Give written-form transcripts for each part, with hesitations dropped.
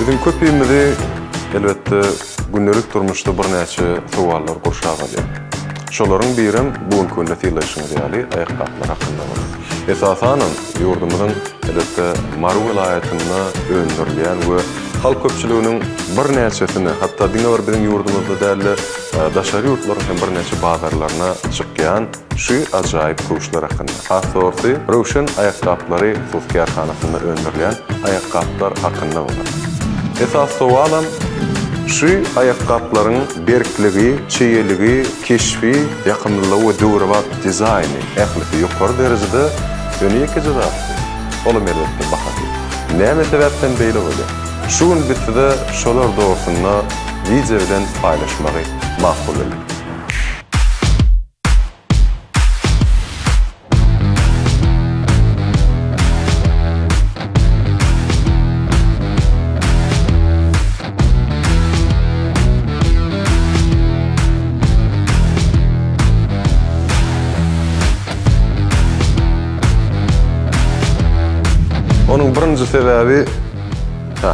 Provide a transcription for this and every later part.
Biziň köpimizi, elbetde, gündelik durmuşda birnäçe sowallar gurşap alýar. Şolaryň birem bu günki günde synlaýşyňyz ýaly aýakgaplar hakynda bolar. Esasanam, ýurdumyzyň, elbetde, Mary welaýatynda öndürilýän we halk köpçüliginiň birnäçesine, hatda diňe bir biziň ýurdumyzda däl-de, daşary ýurtlaryň hem birnäçe bazarlaryna çykýan şu ajaýyp köwüşler hakynda. Has dogrusy, Röwşen aýakgaplary hususy kärhanasynda öndürilýän aýakgaplar hakynda bolar. Esasy sowalam, şu aýakgaplaryň berkligi, çeýeligi, keşbi, ýakymlylygy we döwrebap dizaýny, ählisi ýokary derejede, ýöne ýekeje zatdy, olam elbetde bahasy. Näme sebäpden beýle bolýar? Şu gün biz size şolar dogrusynda wideo bilen paýlaşmagy makul bildik. Onuň birinji sebäbi ha.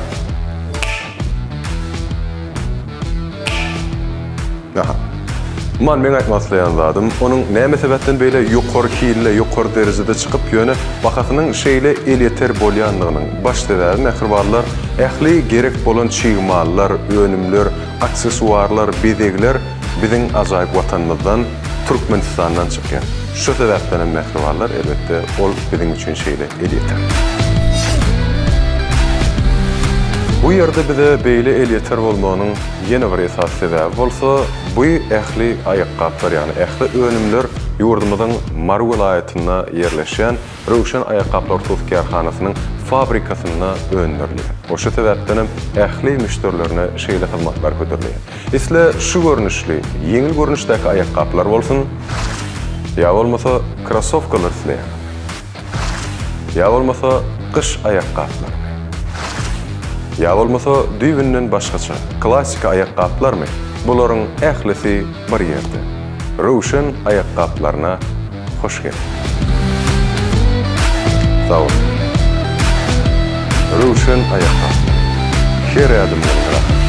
Aha. Man meň aýtmak isleýän zadym, onuň näme sebäpden beýle ýokary hilli, ýokary derejede çykyp, ýöne bahasynyň şeýle elýeter bolýanlygynyň baş sebäbi, mähribanlar, ähli gerek bolan çig mallar, önümler, aksessuarlar, bezegler biziň ajaýyp Watanymyzdan, Türkmenistandan çykýar. Şu sebäpdenem, mähribanlar, elbetde, ol biziň üçin şeýle elýeter. Bu ýerde bize beýle elýeter bolmagynyň Ýene bir esasy sebäbi bolsa, bu ähli aýakgaplar, ýagny ähli önümler ýurdumyzyň Mary welaýatynda ýerleşýän Röwşen aýakgaplar hususy kärhanasynyň fabrikasynda öndürilýär. We şu sebäpdenem ähli müşderilerine şeýle hyzmatlar hödürleýär. Isle şu görnüşli, ýeňil görnüşdäki aýakgaplar bolsun, ýa bolmasa krossowkalar isleýäňiz. Ýa bolmasa gyş aýakgaplarymy? Ýa bolmasa düýbünden başgaça, klassika aýakgaplarmy? Bularyň ählisi bir ýerde. Röwşen aýakgaplaryna hoş geldiň. Sag boluň. Röwşen aýakgaplary. Her ädimden rahat.